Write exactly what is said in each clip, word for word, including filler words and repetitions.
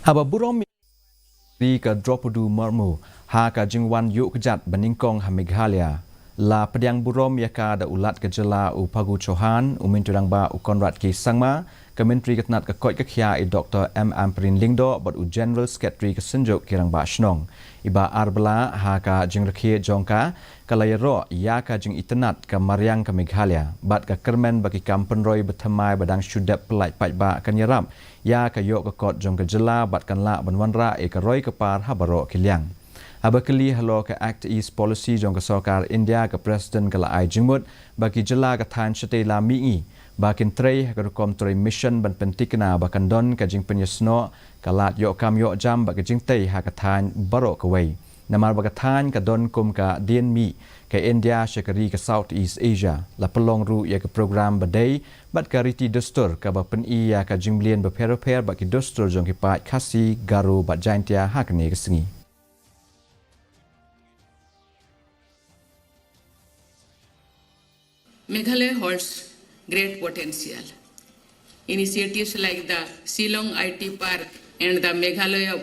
Haba burom ri ka Droupadi Murmu ha ka jingwan ïuh kjat ba nyngkong ha Meghalaya. La pdiang burom ïa ka da u Lat ka jylla u Phagu Chauhan, u Myntri Rangbah u Conrad K Sangma, ka Myntri ka tnat ka koit ka khiah i Dr M Ampareen Lyngdoh bad u General Secretary ka Synjuk ki Rangbah Shnong. Iba ar bylla ha ka jingrakhe jong ka, ka la ïaroh ïa ka jingitynnad ka mariang ka Meghalaya bad ka kyrmen ba ki kam pynroi ba thymmai ba dang shu dep pyllait paidbah kan ïarap ïa ka ïoh ka kot jong ka jylla bad kan lah ban wanrah ïa ka roi ka par ha baroh ki liang. Haba kylli halor ka Act East Policy jong ka Sorkar India, ka President ka la ai jingmut ba ki jylla ka thaiñ shatei la mihngi ba kin trei ha ka rukom trei mission ban pyntikna ba kan don ka jingpynïasnoh, ka lad ïoh kam ïoh jam bad ka jingtei ha ka thaiñ baroh kawei. Namar ba ka thaiñ ka don kum ka dien mih ka India sha ka ri ka South East Asia. La pynlong ruh ïa ka program ba dei bad ka riti dustur kaba pyni ïa ka jingmlien bapher bapher bad ki dustur jong ki paid Khasi, Garo bad Jaintia ha kane ka sngi. Meghalaya holds great potential. Initiatives like the Shillong I T Park and the Meghalaya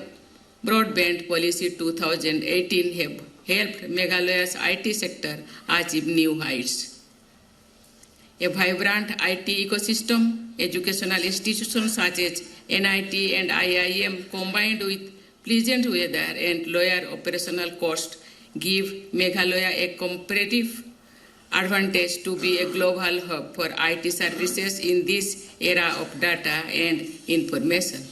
Broadband Policy two thousand eighteen have helped Meghalaya's I T sector achieve new heights. A vibrant I T ecosystem, educational institutions such as N I T and I I M, combined with pleasant weather and lower operational cost, give Meghalaya a comparative advantage to be a global hub for I T services in this era of data and information.